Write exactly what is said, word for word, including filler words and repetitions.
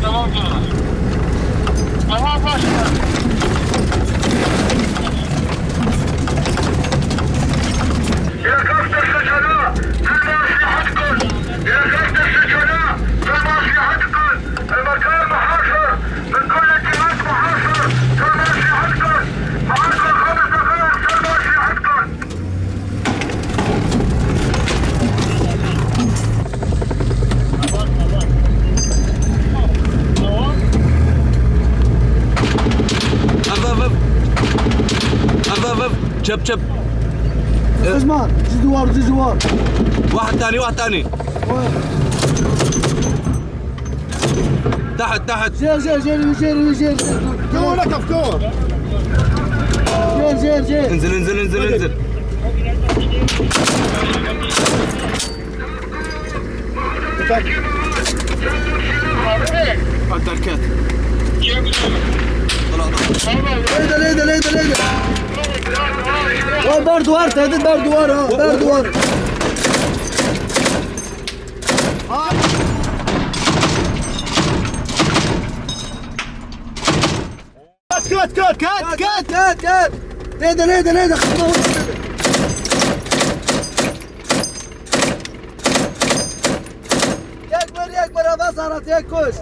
Tamam canım. Tamam başkanım. Helikopter sıçana, tüm aslihatkum. Helikopter sıçana, tüm aslihatkum. المكان محاصر، من كل الجهات محاصر، تم أسلحتكم، معاكم خمس دقائق، تم أسلحتكم. Ev, ev, ev. Ev, ev, ev. Çep, çep. Osman, ji duwar, ji duwar. واحد تاني، واحد تاني. Wê. تحت، تحت. Jêr, jêr, jêr, jêr, jêr, jêr. Dur. Dur. Dur, dur. Jêr, jêr, jêr. انزل، انزل، انزل، انزل. Derket. Lêde, lêde, lêde, lêde. Wa ber duwar, tehdit ber duwar ha, ber duwar. Ket, ket, ket, ket, ket, ket, ket. Lêde, lêde, lêde. Yek bir, yek bir, Abbas Arat, yek kuş.